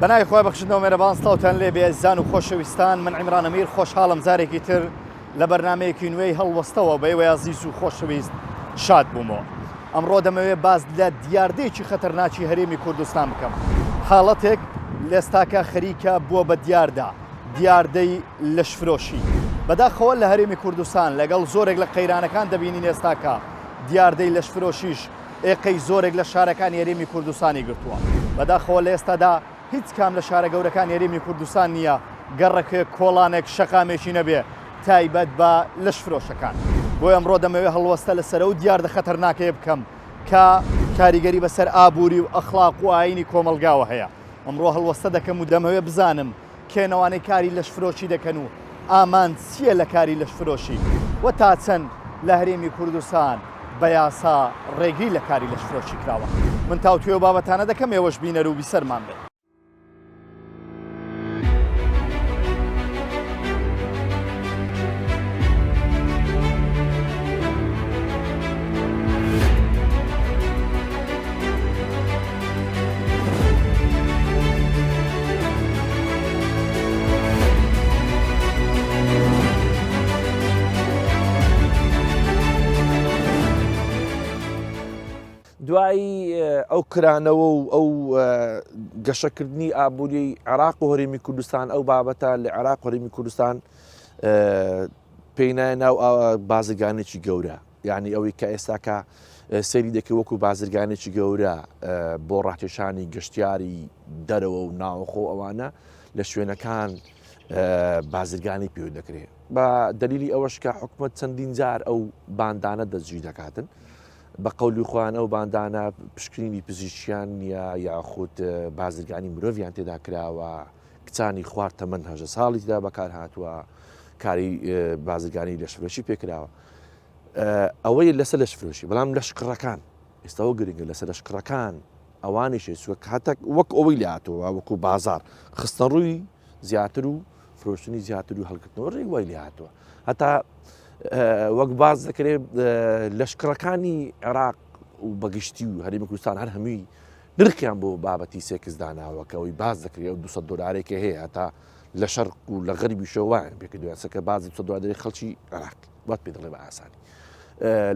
بەناوی خوای بەخشندەو مێرەبان سڵاوتان لێ بێ ئەزیزان و خۆشەویستان من عیمران ئەمیر خۆشحاڵم جارێکی تر لە بەرنامەیەکی نوێی هەڵوەستەوە بە ئێوەی ئازیز و خۆشەویست شاد بوومەوە ئەمڕۆ دەمەوێت باس لە دیاردەیەکی خەتەرناکی هەرێمی کوردستان بکەم حاڵەتێک لێستاکە خەریکە بووە بە دیاردا دیاردەی لەشفرۆشی بەداخەوە لە هەرێمی کوردستان لەگەڵ زۆرێک لە قەیرانەکان دەبینین ئێستاکە دیاردەی لەشفرۆشیش ئێقەی زۆرێک لە شارەکانی هەرێمی کوردستانی گرتووە. بەداخەوە لە ئێستادا هیچ کام لە شارە گەورەکانی هەرێمی کوردستان نییە گەڕەکێک، کۆڵانێک، شەقامێکی نەبێ تایبەت بە لەشفرۆشەکان. بۆیە ئەمڕۆ دەمەوێ هەڵوەستە لەسەر ئەو دیاردە خەتەرناکەیە بکەم کە کاریگەری بەسەر ئابووری و ئەخڵاق و ئایینی کۆمەڵگاوە هەیە. ئەمڕۆ هەڵوەستە دەکەم و دەمەوێ بزانم کێن ئەوانەی کاری لەشفرۆشی دەکەن و ئامانج چییە لە کاری لەشفرۆشی و تا چەند لە هەرێمی کوردستان بە یاسا ڕێگری لە کاری لەشفرۆشی کراوە؟ من تاوتوێ و بابەتانە دەکەم ئێوەش بینەر و بیسەرمان بن. دوای ئەو کرانەوە و ئەو گەشەکردنی ئابووری عێراق و هەرێمی کوردستان ئەو بابەتە لە عێراق هەرێمی کوردستان پێینایە ناو بازرگانێکی گەورە یانی ئەوەی کە ئێستاکە سەیری دەکەی وەکو بازرگانێکی گەورە بۆ ڕاکێشانی گەشتیاری دەرەوە و ناوەخۆ ئەوانە لە شوێنەکان بازرگانی پێ دەکرێت بە دلیلی ئەوەش کە حکومت چەندین جار ئەو باندانە دەستگیر دەکاتن بە قەولی خۆیان ئەو باندانە پشکنینی پزیشکیان نییە یاخود بازرگانی مرۆڤیان تێدا کراوە کچانی خوار تەمەن هەژە ساڵی تدا بەکار هاتووە کاری بازرگانی لەشفرۆشی پێکراوە ئەوەی لەسەر لەشفرۆشی بەڵام لەشکڕەکان ئێستاەوە گرنگە لەسەر لەشکڕەکان ئەوانیش چوە کاتێک وەک ئەوەی لاتەوە وەکو بازار خستە ڕووی زیاتر و فرۆشتنی زیاتر و هەڵگرتنەوە ڕێک وای لێ هاتووە هەتا وەک باز دەکرێت لەشکڕەکانی عێراق و بەگشتی و هەرێمی کوردستان هەر هەمووی نرخیان بۆ بابەتی سێکس داناوە کە ئەوەی باس دەکرێت ئەو 200 دلارێک هەیە هەتا لە شەرق و لە غەربیشەوە وایان پێکردووە سەکە باز 200 دلاری خەڵکی عێراق وات پێ دەڵێ بە ئاسانی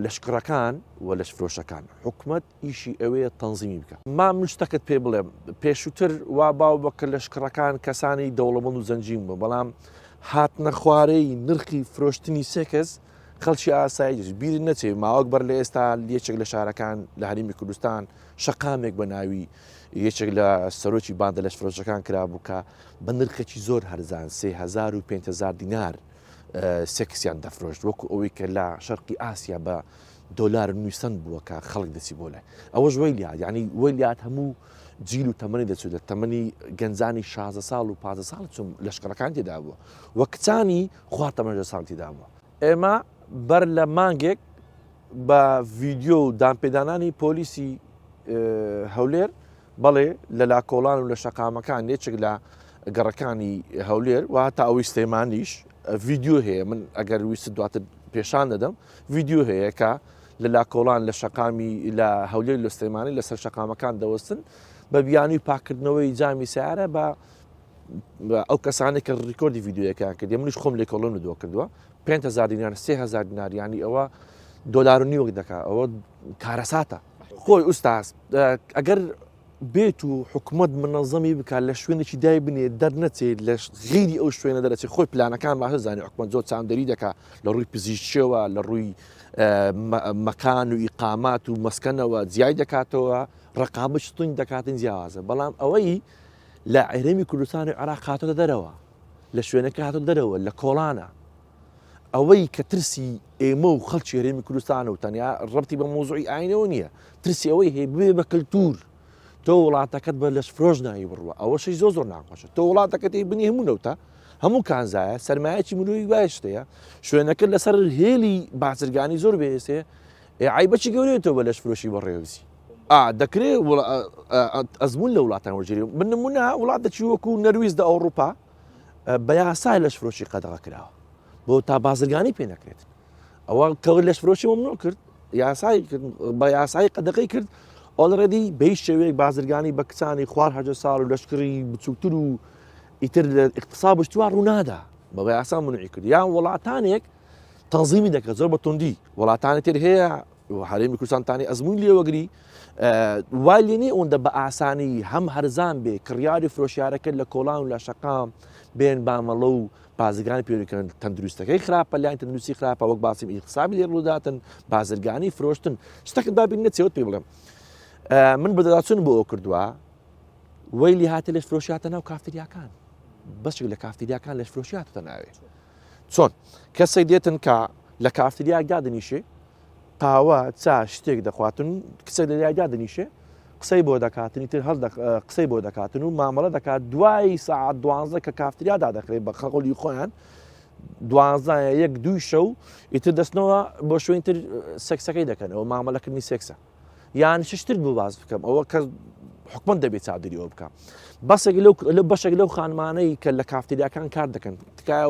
لەشکڕەکان و لەشفرۆشەکان حکومت ئیشی ئەوەیە تەنزیمی بکە ما من شتەکەت پێ بڵێم پێشووتر وا باو بە کە لەشکڕەکان کەسانی دەوڵەمەند و زەنجین بوو بەڵام هاتنە خوارەی نرخی فرۆشتنی سێکس خەڵکی ئاسایی بیر نەچێ ماوەک بەر لە ئێستا یەکێک لە شارەکان لە هەرێمی کوردستان شەقامێک بە ناوی یەکێک لە سەرۆکی باندە لەشفرۆشەکان کرابوو کە بە نرخێکی زۆر هەرزان 3000 و 5000 دینار سێکسیان دەفرۆشت وەکو ئەوەی کە لە شەرقی ئاسیا بە دۆلار نووسند بووە کە خەڵک دەچی بۆ لای ئەوەش وەی لات یعنی وەی لات هەموو جیل و تەمەنی دەچوو لە تەمەنی گەنجانی 16 ساڵ و 15 ساڵ چون لەشکڕەکان تێدا بووە وە کچانی خوار تەمەن ساڵ تێدا بووە ئێمە بەر لە مانگێک بە ڤیدیۆ و دانپێدانانی پۆلیسی هەولێر بەڵێ لە لاکۆڵان و لە شەقامەکان یەکێک لە گەڕەکانی هەولێر و هەتا ئەوەی سلێمانیش ڤیدیۆ هەیە من ئەگەر ویست دواتر پێشان دەدەم ڤیدیۆ هەیە کە لە لاکۆڵان لە شەقامی لە هەولێر لە سلێمانی لەسەر شەقامەکان دەوەستن بە بیانوی پاکردنەوەی جامی سیارە بە ئەو کەسانێک کە ڕیکۆردی ڤیدیۆیەکەیان کردی منیش خۆم لێکۆڵم لە دۆ کردووە 5000 دینار 3000 دینار ینی ئەوە دۆلار و نیوەک دەکا ئەوە کارەساتە خۆی ئوستاز ئەگەر بێت و حکوومەت منەظەمی بکات لە شوێنێکی دای بنێ دەرنەچێت لە غیری ئەو شوێنە دەرەچێت خۆی پلانەکان باشە زانانی حکوومەت زۆر چاودێری دەکات لە ڕووی پزیشکیەوە لە ڕووی مەکان و ئیقامات و مەسکەنەوە جیای دەکاتەوە ڕقابش تون دەکاتن جیاوازە بەڵام ئەوەی لە عێرەمی کوردستان و عێراق هاتۆتە دەرەوە لە شوێنەکە هاتۆ دەرەوە لە کۆڵانە ئەوەی کە ترسی ئێمە و خەڵکی هەرێمی کوردستان و تەنیا ڕەبتی بە مۆزوعی ئاینەوە نییە ترسی ئەوەی هەیە ببێ بە کەلتور تۆ وڵاتەکەت بە لەش فرۆش ناوی بڕوە ئەوەشی زۆر زۆر ناخۆشە تۆ وڵاتەکەت بنی هەموو نەوتە هەموو کانزایە سەرمایەکی مرۆیی وایشتەیە شوێنەکە لەسەر هێلی بازرگانی زۆر بەهێسێ عیبەکی گەورەیە تۆ بە لەش فرۆشی بەڕێوزی دەکرێت ئەزمون لە وڵاتان وەرگیری من نمونە وڵات دەچی وەکو نەرویز دە ئەوروپا بە یاسای لەشفرۆشی قەدەغە کراوە بۆ تا بازرگانی پێ نەکرێت ئەوە کە لەشفرۆشی ممنوع کرد یاسایی کرد بە یاسایی قەدەغەی کرد. Already بە هیچ شێوەیەک بازرگانی بە کچانی خوار هەژدە ساڵ و لەشکری بچووکتر و ئیتر لە اغتصاب و شتوا ڕوونادا بە یاسا منعی کرد یان وڵاتانێک تەنزیمی دەکات زۆر بە توندی وڵاتانی تر هەیە هەرێمی کوردستانتانی ئەزمون لێوەگری وای لێ نییە ئەوەندە بە ئاسانی هەم هەرزان بێ کڕیاری فرۆشیارەکە لە کۆڵان و لە شەقام بێن بامەڵە و بازرگانی پێویکردن تەندروستەکەی خراپە لای تەندروستی خراپە وەک باسیم ئیقتصابی لێ ڕووداتن بازرگانی فرۆشتن شتەکە با بیر نەچێت پێ بڵێم من بەدەداچون بۆ ئەو کردووە وەیلی هاتە لەش فرۆشیاتە ناو کافتریاکان بەشێک لە کافتریاکان لەش فرۆشیاتە ناوێ چۆن کەسێک دێتن کە لە کافتریاک دادنیشێ قاوە چا شتێک دەخواتن کچێک لە لای دادنیشێ قسەی بۆ دەکاتنی تر هەڵ قسەی بۆ دەکاتن و مامەڵە دەکات دوای ساعت دوانزە کە کافتریا دادەخرێت بە خەڵی خۆیان دوانزە یەک دووی شەو ئیتر دەستنەوە بۆ شوێن تر سێکسەکەی دەکەنەوە مامەلەکردنی سێکسە یان شتر بۆ باز بکەم ئەوە کە حکومت دەبێت چاودێری ئەوە بکە بەسێک لەو لە بەشێک لەو خانمانەی کە لە کافتریاکان کار دەکەن تکایە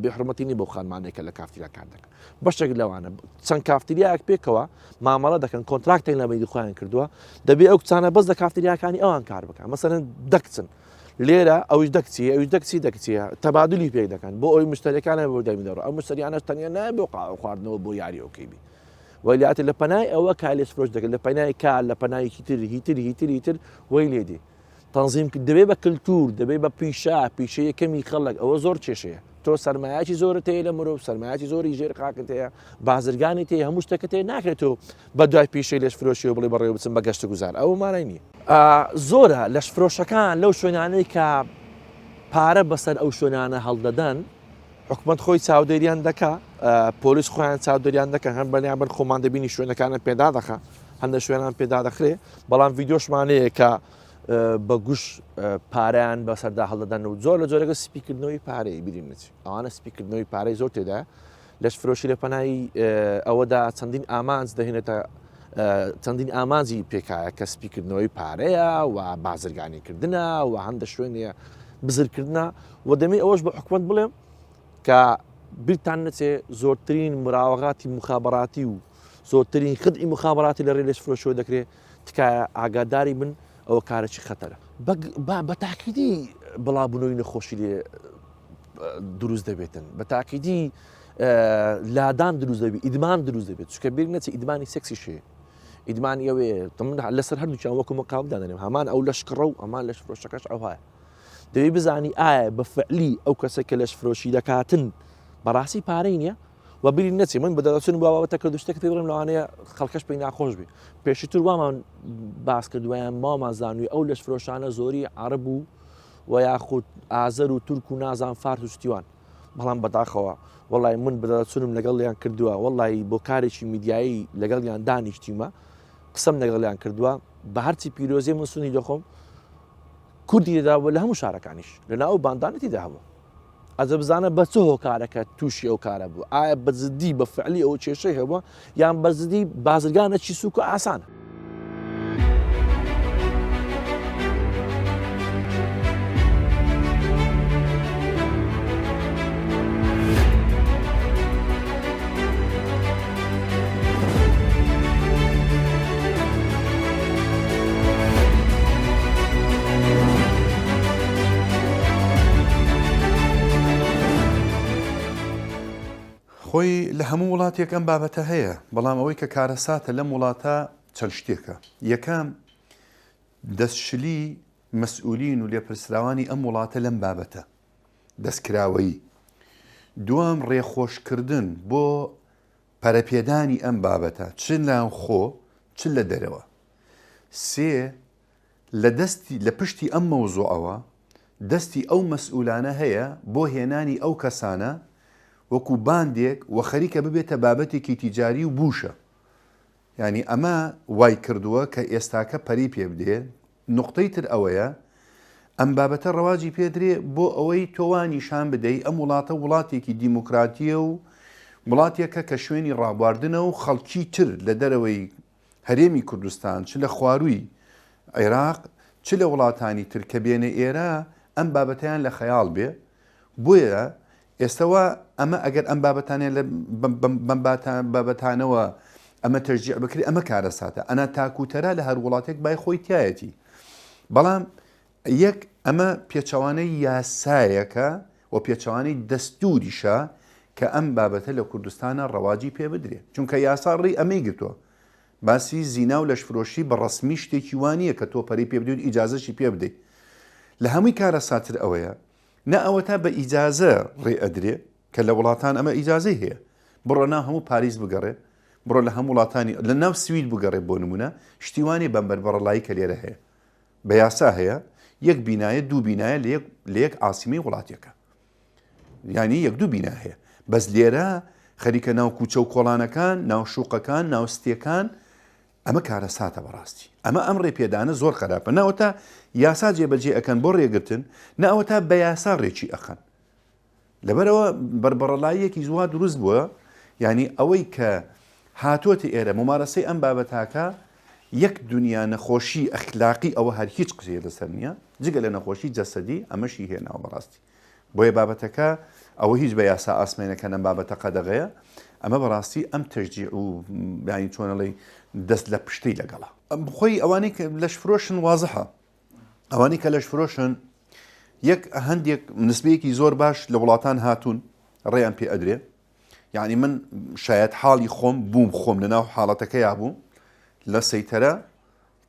بێحرمەتی بۆ خانمانێک کە لە کافتریا کار دەکەن بەشێک لەوانە چەند کافتریایەک پێکەوە مامەڵە دەکەن کۆنتراکتێک لە بەینی خۆیان کردووە دەبێ ئەو کچانە بەس لە کافتریاکانی ئەوان کار بکەن مەسەلەن دەکچن لێرە ئەوش دەکچی ئەوش دەکچی دەکچیە تەبادلی پێک دەکەن بۆ ئەوی مشتەرەکانە بۆ دەمی دەڕۆ ئەو مشتەریانەش تەنیا نایە بۆ قاوە خواردنەوە بۆ یاری ئۆکەی بی وەلیاتە لە پەنای ئەوە کالێس فرۆش دەکرد لە پەنای کار لە پەنای هیتر هیتر هیتر هیتر وەی لێدی تەنزیم کرد دەبێ بە کللتور دەبێ بە پیشە پیشە یەکەمی خەڵک ئەوە زۆر کێشەیە تۆ سەرمایەکی زۆرت هەیە لە مرۆڤ سەرمایەکی زۆری ژێر خاکت هەیە بازرگانی تێ هەموو شتەکەت هەیە ناکرێت تۆ بە دوای پیشەی لەش فرۆشیەوە بڵێ بەڕێوە بچم بە گەشت گوزار ئەوە مانای نییە زۆرە لەش فرۆشەکان لەو شوێنانەی کە پارە بەسەر ئەو شوێنانە هەڵدەدەن حکومەت خۆی چاودێریان دەکا پۆلیس خۆیان چاودێریان دەکەن هەم بەنیان بن خۆمان دەبینی شوێنەکانە پێدا دەخە هەندە شوێنان پێدا دەخرێ بەڵام ڤیددیۆشمان هەیە کە بە گوش پارەیان بەسەردا هەڵدەدەن و زۆر لە جۆرەکە سپیکردنەوەی پارەی بیرین نچ ئەوانە سپیکردنەوەی پارەی زۆر تێدا لەش فرۆشی لە پەنای ئەوەدا چەندین ئامانج دەهێنێتە چەندین ئامانجی پێکایە کە سپیکردنەوەی پارەیە و بازرگانیکردە و هەندە شوێنەیە بزرکردە و دەمێ ئەوەش بە حکومت بڵێم کە بیرتان نەچێ زۆرترین مراوەغاتی مخابراتی و زۆرترین خدعی مخابراتی لە ڕێ لەش فرۆشەوە دەکرێت تکایە ئاگاداری بن ئەوە کارێکی خەتەرە بە تاکیدی بڵاوبوونەوەی نەخۆشی لێ دروست دەبێتن بە تاکیدی لادان دروست دەبی ئیدمان دروست دەبێت چکە بیر نەچێ ئیدمانی سێکسی شێ ئیدمانی ئەوێ لەسەر هەردووکیان وەکو مقابل دادەنێم هەمان ئەو لەشکڕە و ئەمان لەش فرۆشەکەش ئەوهایە دەبێ بزانی ئایا بە فعلی ئەو کەسە کە لەش فرۆشی دەکاتن بەڕاستی پارەی نییە و بیری نەچێ من بەدەرچون بۆ بابەتە کە شتێک پێ بڵێم لەوانەیە خەڵکەش پێی ناخۆش بێ پێشتر وامان باس کردویان مامان زانوی ئەو لەش فرۆشانە زۆری عرب و و یاخود ئازەر و تورک و نازان فارس و شتیوان بەڵام بەداخەوە وڵی من بەدەرچونم لەگەڵیان کردووە وڵی بۆ کارێکی میدیایی لەگەڵیان دانیشتیمە قسەم لەگەڵیان کردووە بە هەرچی پیرۆزی من سونی دەخۆم کوردی تێدا بوو لە هەموو شارەکانیش لە ناو باندانی تێدا هەبوو ئەجە بزانە بە چ هۆکارەکە تووشی ئەو کارە بوو ئایا بە جدی بە فعلی ئەو کێشەی هەبووە یان بە جدی بازرگانە چی سوک و ئاسانە خۆی لە هەموو وڵاتێک ئەم بابەتە هەیە، بەڵام ئەوەی کە کارەساتە لەم وڵاتە چەند شتێکە. یەکەم، دەستشلی مەسئولین و لێپرسراوانی ئەم وڵاتە لەم بابەتە، دەستکراوەیی. دووەم، ڕێخۆشکردن بۆ پەرەپێدانی ئەم بابەتە چ ناوخۆ چ لە دەرەوە. سێ، لە دەستی لە پشتی ئەم مەوزوعەوە دەستی ئەو مەسئولانە هەیە بۆ هێنانی ئەو کەسانە وەکو باندێک و خەریکە ببێتە بابەتێکی تیجاری و بووشە. یانی ئەمە وای کردووە کە ئێستاکە پەرەی پێ بدرێ. نوقتەی تر ئەوەیە ئەم بابەتە ڕەواجی پێ درێ بۆ ئەوەی تۆ وا نیشان بدەی ئەم وڵاتە وڵاتێکی دیموکراتییە و وڵاتێکە کە شوێنی ڕابواردنە و خەڵکی تر لە دەرەوەی هەرێمی کوردستان چ لە خوارووی عێراق چ لە وڵاتانی تر کە بێنە ئێرە ئەم بابەتەیان لە خەیاڵ بێ بۆیە ئێستا وا ئەمە ئەگەر ئەم بابەتانە لە بەم بابەتانەوە. ئەمە تەشجیع بکرێ ئەمە کارەساتە ئەنا تاکوتەرا لە هەر وڵاتێک بای خۆی تایەتی بەڵام یەک ئەمە پێچەوانەی یاسایەکە و پێچەوانەی دەستوریشە کە ئەم بابەتە لە کوردستانە ڕەواجی پێ بدرێ چونکە یاسا ڕێی ئەمەی گرتووە باسی زینا و لەشفرۆشی بە ڕەسمی شتێکی وا نییە کە تۆ پەرەی پێ بدەیت و ئیجازەشی پێ بدەیت لە هەمووی کارەساتر ئەوەیە نە ئەوەتا بە ئیجازە ڕێ ئەدرێ کە لە وڵاتان ئەمە ئیجازەی هەیە بڕۆ ناو هەموو پاریس بگەڕێ بڕۆ لە هەموو وڵاتانی لە ناو سوید بگەڕێ بۆ نمونە شتی وانە بەم بەربەڕەڵایی کە لێرە هەیە بە یاسا هەیە یەک بینایە دوو بینایە لە یەک لە یەک عاسیمەی وڵاتێکە یانی یەک دوو بینا هەیە بەس لێرە خەریکە ناو کوچە و کۆڵانەکان ناو شوقەکان ناو ستێکان ئەمە کارەساتە بەڕاستی ئەمە ئەم ڕێپێدانە زۆر خراپە نەوەتا یاسا جێبەجێ ئەکەن بۆ ڕێگرتن نەئەوەتا بە یاسا ڕێکی ئەخەن لەبەرئەوە بەربەڕەلاییەکی وا دروست بووە، یانی ئەوەی کە هاتۆتە ئێرە مومارەسەی ئەم بابەتاکە یەک دنیا نەخۆشی ئەخلاقی ئەوە هەر هیچ قسەی لەسەر نییە جگە لە نەخۆشی جەسەدی ئەمەشی هێناوە بەڕاستی بۆیە بابەتەکە ئەوە هیچ بە یاسا ئاسمێنەکەن ئەم بابەتە قەدەغەیە ئەمە بەڕاستی ئەم تەشجیع و یانی چۆنەڵی دەست لە پشتەی لەگەڵە خۆی ئەوانەی کە لەشفرۆشن وازحە ئەوانەی کە لەشفرۆشن یەک هەندێک نسبەیەکی زۆر باش لە وڵاتان هاتوون ڕێیان پێ ئەدرێ یعنی من شاید حاڵی خۆم بووم خۆم لە ناو حاڵەتەکەیا بووم لە سەیتەرە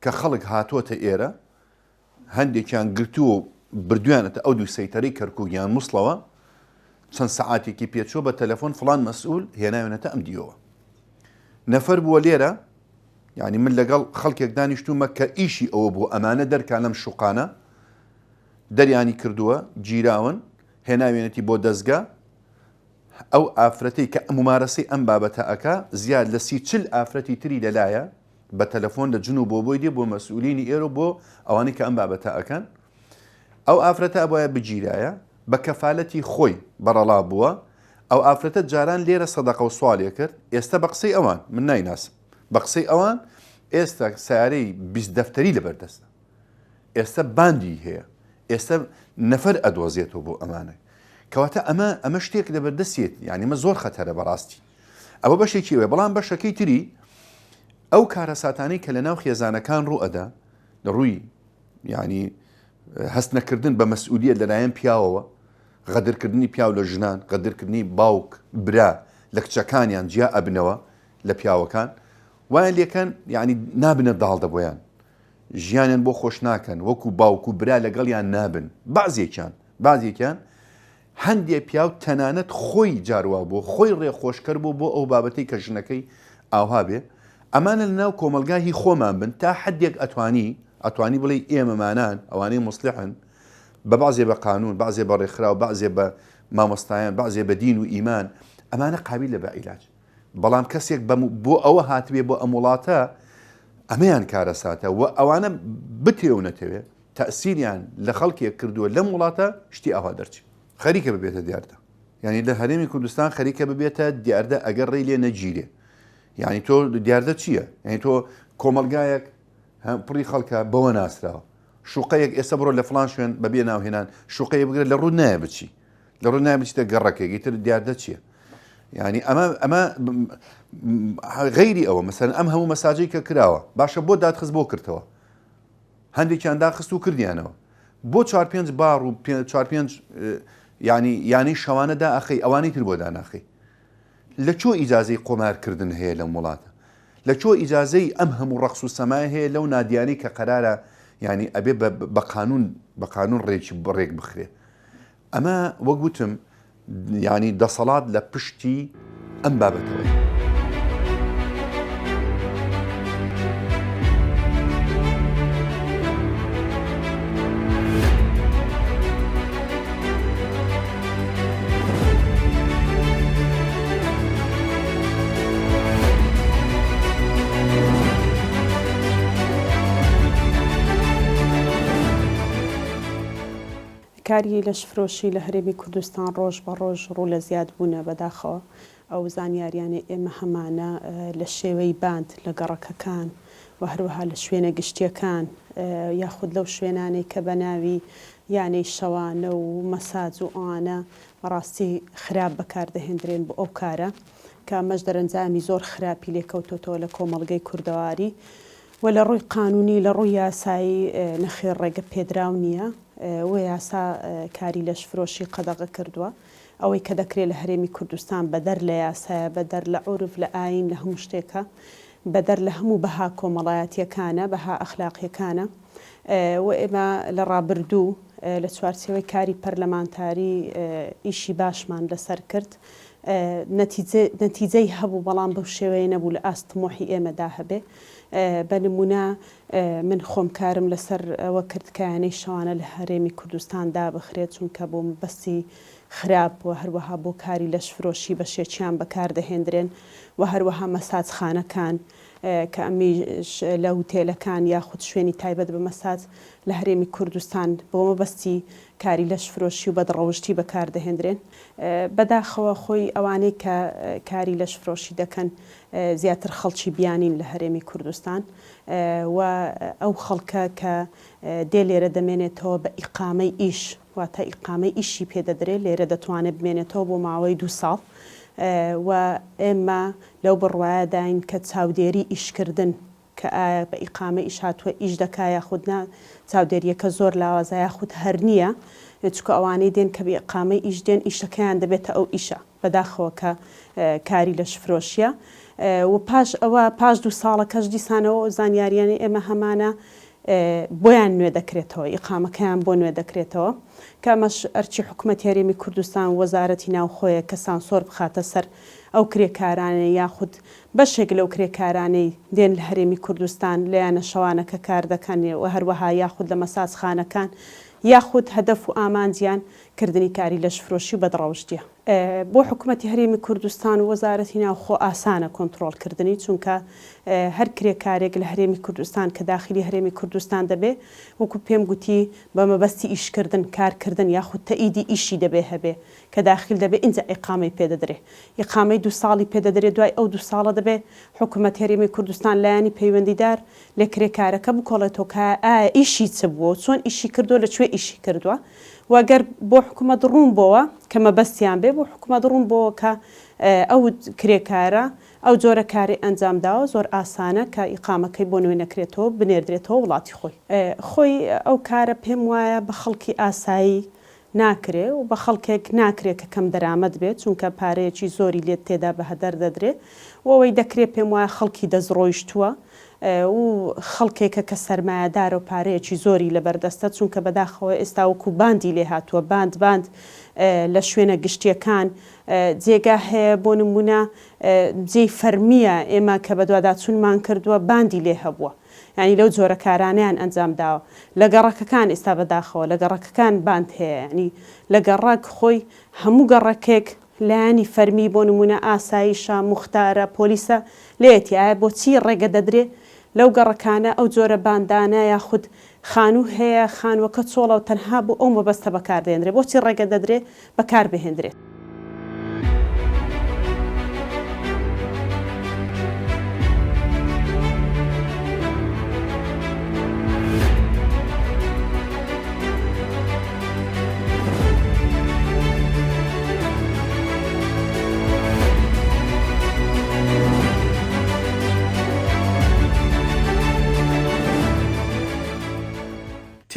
کە خەڵک هاتووەتە ئێرە هەندێکیان گرتووە و بردویانەتە ئەو دوو سەیتەرەی کەرکووک یان موسڵەوە چەند سەعاتێکی پێچوە بە تەلەفۆن فڵان مەسئول هێناوێنەتە ئەم دیەوە نەفەر بووە لێرە یانی من لەگەڵ خەڵکێک دانیشتوومە کە ئیشی ئەوە بوو ئەمانە دەرکا لەم شوقانە دەریانی کردووە گیراون هێناوێنێتی بۆ دەستگا ئەو ئافرەتەی کە ممارەسەی ئەم بابەتە ئەکا زیاد لە 30 ئافرەتی تری لەلایە بە تەلەفۆن لە جن و بۆ بۆی دێ بۆ مەسئولینی ئێرە بۆ ئەوانەی کە ئەم بابەتە ئەکەن ئەو ئافرەتە ئەبوایە بگیرایە بە کەفالەتی خۆی بەڕەڵا بووە ئەو ئافرەتە جاران لێرە سەدەقە و سواڵێ کرد ئێستا بە قسەی ئەوان من نایناسم بە قسەی ئەوان ئێستا سیارەی 20 دەفتەری لەبەردەستە ئێستا باندی هەیە ئێستا نەفەر ئەدۆزێتەوە بۆ ئەمانە کەواتە ئەمە ئەمە شتێک لەبەردەستێت یعنی مە زۆر خەتەرە بەڕاستی ئەوە بەشێکی وێ بەڵام بەشەکەی تری ئەو کارەساتانەی کە لە ناو خێزانەکان ڕوو ئەدا لە ڕووی یعنی هەست نەکردن بە مەسئولیت لەلایەن پیاوەوە غەدرکردنی پیاو لە ژنان غەدرکردنی باوک برا لە کچەکانیان جیا ئەبنەوە لە پیاوەکان وایان لێکەن یعنی نابنە داڵدە بۆیان ژیانیان بۆ خۆش ناکەن وەکو باوک و برا لەگەڵیان نابن بەعزێکیان بەعزێکیان هەندێ پیاو تەنانەت خۆی جاروا بووە خۆی ڕێخۆشکەر بوو بۆ ئەو بابەتەی کە ژنەکەی ئاوها بێ ئەمانە لە ناو کۆمەڵگا هی خۆمان بن تا حدێک ئەتوانی ئەتوانی بڵێ ئێمەمانان ئەوانەی موسڵحن بە بەعزێ بە قانون بەعزێ بە ڕێکخراو بەعزێ بە مامۆستایان بەعزێ بە دین و ئیمان ئەمانە قابیلە بە عیلاج بەڵام کەسێک بۆ ئەوە هاتبێ بۆ ئەم وڵاتە ئەمەیان کارەساتە و ئەوانە بتێ و نەتەوێ تەئسیریان لە خەڵکێک کردووە لەم وڵاتە شتی ئاوا دەرچێ. خەریکە ببێتە دیاردە. یانی لە هەرێمی کوردستان خەریکە ببێتە دیاردە ئەگەر ڕێی لێ نەگیرێ. یانی تۆ دیاردە چییە؟ یانی تۆ کۆمەڵگایەک پڕی خەڵکە بەوە ناسراوە. شوقەیەک ئێستا بڕۆ لە فڵان شوێن بەبێ ناوهێنان شوقەیە بگرە لە ڕوو نایە بچی. لە ڕوو نایە بچیتە گەڕەکێک ئیتر دیاردە چییە؟ یعنی ئەمە ئەمە غەیری ئەوە مەسەن ئەم هەموو مەساجەی کە کراوە باشە بۆ دادخست بۆ کردەوە هەندێکیان داخست و کردیانەوە بۆ چوار پێنج باڕ و چوار پێنج ینی یانەی شەوانە داخەی ئەوانەی تر بۆ داناخەی لە چۆ ئیجازەی قۆمارکردن هەیە لەم وڵاتە لە چۆ ئیجازەی ئەم هەموو ڕەقس و سەمای هەیە لەو نادیانەی کە قەرارە ینی ئەبێ بە قانون بە قانون ڕێکی بڕێک بخرێ ئەمە وەک وتم یانی دەسەڵات لە پشتی ئەم بابەتەوەیە. کاری لەشفرۆشی لە هەرێمی کوردستان ڕۆژ بە ڕۆژ ڕوو لە زیاد بوونە، بەداخەوە ئەو زانیاریانەی ئێمە هەمانە لە شێوەی باند لە گەڕەکەکان و هەروەها لە شوێنە گشتیەکان یاخود لەو شوێنانەی کە بە ناوی یانەی شەوانە و مەساج و ئەوانە بەڕاستی خراپ بەکار دەهێندرێن بۆ ئەو کارە. کە ئەمەش دەرەنجامی زۆر خراپی لێکەوتۆتەوە لە کۆمەڵگەی کوردەواری و لە ڕووی قانونی لە ڕووی یاسایی نەخێر ڕێگە پێدراو نییە و یاسا کاری لەشفرۆشی قەدەغە کردووە. ئەوەی کە دەکرێ لە هەرێمی کوردستان بەدەر لە یاسایە، بەدەر لە عورف، لە ئایین، لە هەموو شتێکە، بەدەر لە هەموو بەها کۆمەڵایەتییەکانە، بەها ئەخلاقییەکانە و ئێمە لە ڕابردوو لە چوارچێوەی کاری پەرلەمانتاری ئیشی باشمان لەسەر کرد، نەتیجەی هەبوو بەڵام بەو شێوەیە نەبوو لە ئاست تموحی ئێمەدا هەبێ. بە نموونە من خۆم کارم لەسەر ئەوە کرد کە یانەی شەوانە لە هەرێمی کوردستان دابخرێت، چونکە بۆ مەبەستی خراپ و هەروەها بۆ کاری لەشفرۆشی بەشێکیان بەکاردەهێندرێن و هەروەها مەساجخانەکان کە ئەمیش لە هوتێلەکان یاخود شوێنی تایبەت بە مەساج لە هەرێمی کوردستان بۆ مەبەستی کاری لەشفرۆشی و بەدڕەوشتی بەکاردەهێندرێن. بەداخەوە خۆی ئەوانەی کە کاری لەشفرۆشی دەکەن زیاتر خەڵکی بیانین لە هەرێمی کوردستان و ئەو خەڵکە کە دێ لێرە دەمێنێتەوە بە ئیقامەی ئیش واتە ئیقامەی ئیشی پێ دەدرێ لێرە دەتوانێت بمێنێتەوە بۆ ماوەی دوو ساڵ و ئێمە لەو بڕوایەداین کە چاودێری ئیشکردن کە ئایا بە ئیقامە ئیش هاتووە ئیش دەکا یاخود نا، چاودێرییەکە زۆر لاوازە یاخود هەر نییە، چونکە ئەوانەی دێن کە بە ئیقامەی ئیش دێن ئیشەکەیان دەبێتە ئەو ئیشە، بەداخەوە کە کاری لەشفرۆشییە و پاش ئەوە پاش دوو ساڵەکەش دیسانەوە ئەو زانیارییانەی ئێمە هەمانە بۆیان نوێ دەکرێتەوە، ئیقامەکەیان بۆ نوێ دەکرێتەوە، کە ئەمەش ئەرکی حکومەتی هەرێمی کوردستان و وەزارەتی ناوخۆیە کە سانسۆر بخاتە سەر ئەو کرێکارانەی یاخود بەشێک لەو کرێکارانەی دێن لە هەرێمی کوردستان لە یانە شەوانەکە کار دەکەن و هەروەها یاخود لە مەساجخانەکان یاخود هەدەف و ئامانجیان کردنی کاری لەشفرۆشی و بەدڕەوشتیە. بۆ حکومەتی هەرێمی کوردستان و وەزارەتی ناوخۆ ئاسانە کۆنتڕۆڵ کردنی چونکە هەر کرێکارێک لە هەرێمی کوردستان کە داخیلی هەرێمی کوردستان دەبێ وەکو پێم گوتی بە مەبەستی ئیشکردن کارکردن یاخود تەئیدی ئیشی دەبێ هەبێ کە داخیل دەبێ ئینجا ئیقامەی پێ دەدرێ ئیقامەی دوو ساڵی پێ دەدرێ دوای ئەو دوو ساڵە دەبێ حکومەت هەرێمی کوردستان لایەنی پەیوەندیدار لە کرێکارەکە بکۆڵێتەوە کە ئایا ئیشی چ بووە و چۆن ئیشی کردووە لە کوێ ئیشی کردووە و گەر بۆ حکومەت ڕوون بۆوە کە مەبەستیان بێ بۆ حکومەت ڕوون بۆوە کە ئەو کرێکارە ئەو جۆرە کارەی ئەنجام داوە زۆر ئاسانە کە ئیقامەکەی بۆ نوێ نەکرێتەوە بنێردرێتەوە وڵاتی خۆی. خۆی ئەو کارە پێم وایە بە خەڵکی ئاسایی ناکرێ و بە خەڵکێک ناکرێ کە کەم دەرامەت بێت چونکە پارەیەکی زۆری لێت تێدا بە هەدەر دەدرێ و ئەوەی دەکرێ پێم وایە خەڵکی دەستڕۆیشتووە و خەڵکێکە کە سەرمایەدارە و پارەیەکی زۆری لەبەر دەستە چونکە بەداخەوە ئێستا وەکو باندی لێ هاتووە باند باند لە شوێنە گشتیەکان جێگا هەیە بۆ نمونە جێی فەرمیە ئێمە کە بەدواداچونمان کردووە باندی لێ هەبووە یانی لەو جۆرە کارانەیان ئەنجام داوە لە گەڕەکەکان ئێستا بەداخەوە لە گەڕەکەکان باند هەیە یانی لە گەڕەک خۆی هەموو گەڕەکێک لایەنی فەرمی بۆ نمونە ئاسایشە موختارە پۆلیسە لێیەتی ئایا بۆچی ڕێگە دەدرێ لەو گەڕەکانە ئەو جۆرە باندانە یاخود خانوو هەیە خانووەکە چۆڵە و تەنها بۆ ئەو مەبەستە بەکاردێنرێ بۆچی ڕێگە دەدرێ بەکار بهێندرێت؟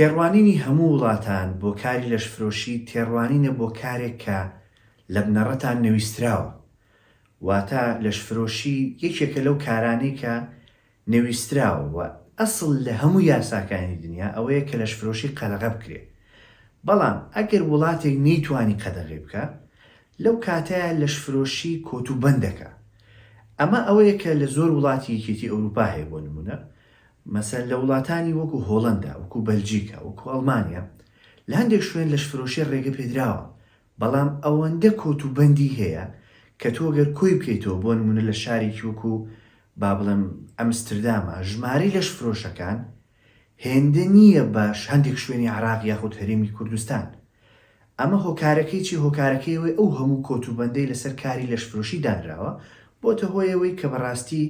تێڕوانینی هەموو وڵاتان بۆ کاری لەشفرۆشی تێڕوانینە بۆ کارێک کە لە بنەڕەتا نەویستراوە، واتە لەشفرۆشی یەکێکە لەو کارانەی کە نەویستراوە و ئەسڵ لە هەموو یاساکانی دنیا ئەوەیە کە لەشفرۆشی قەدەغە بکرێ، بەڵام ئەگەر وڵاتێک نەیتوانی قەدەغەی بکا لەو کاتەیا لەشفرۆشی کۆت و بەند دەکا. ئەمە ئەوەیە کە لە زۆر وڵاتی یەکێتی ئەوروپا هەیە بۆ نموونە مەسەلەن لە وڵاتانی وەکو هۆڵەندا، وەکو بەلجیکا، وەکو ئەڵمانیا لە هەندێک شوێن لەشفرۆشی ڕێگە پێدراوە، بەڵام ئەوەندە کۆت و بەندی هەیە کە تۆ گەر کۆی بکەیتەوە بۆ نموونە لە شارێکی وەکو با بڵێم ئەمسترداما ژمارەی لەشفرۆشەکان هێندە نییە بە هەندێک شوێنی عێراق یاخود هەرێمی کوردستان. ئەمە هۆکارەکەی چیە؟ هۆکارەکەی ئەوەی ئەو هەموو کۆت و بەندەی لەسەر کاری لەشفرۆشی دانراوە بۆتە هۆی ئەوەی کە بەڕاستی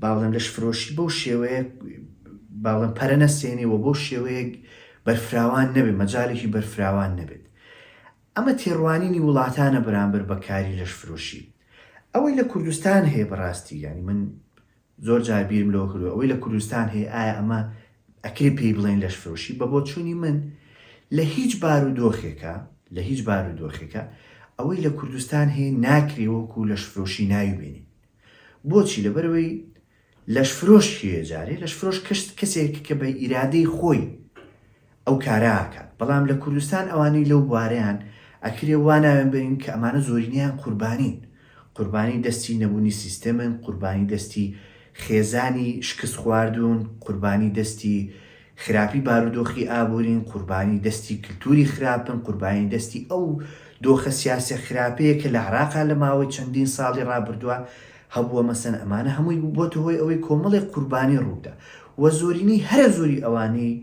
با بڵێم لەشفرۆشی بەو شێوەیە با بڵێم پەرە نەسێنێ و بەو شێوەیە بەرفراوان نەبێت مەجالێکی بەرفراوان نەبێت. ئەمە تێڕوانینی وڵاتانە بەرامبەر بە کاری لەشفرۆشی. ئەوەی لە کوردستان هەیە بەڕاستی یانی من زۆر جار بیرم لەوە کردووە ئەوەی لە کوردستان هەیە ئایا ئەمە ئەکرێ پێی بڵێن لەشفرۆشی؟ بە بۆچوونی من لە هیچ بارودۆخێکا لە هیچ بارودۆخێکا ئەوەی لە کوردستان هەیە ناکرێ وەکوو لەشفرۆشی ناوی بێنین. بۆچی؟ لەبەرئەوەی لەشفرۆش کێیە جارێ؟ لەشفرۆش کەسێکە کە بە ئیرادەی خۆی ئەو کارە ئەکات، بەڵام لە کوردستان ئەوانەی لەو بوارەیان ئەکرێ وا ناویان بەرین کە ئەمانە زۆرینەیان قوربانین، قوربانی دەستی نەبوونی سیستەمن، قوربانی دەستی خێزانی شکست خواردوون، قوربانی دەستی خراپی بارودۆخی ئابوورین، قوربانی دەستی کلتوری خراپن، قوربانی دەستی ئەو دۆخە سیاسیە خراپەیە کە لە عێراقا لە ماوەی چەندین ساڵی ڕابردووە هەبووە، مەسەن ئەمانە هەمووی بۆتە هۆی ئەوەی کۆمەڵێک قوربانی ڕووبدا و زۆرینەی هەرە زۆری ئەوانەی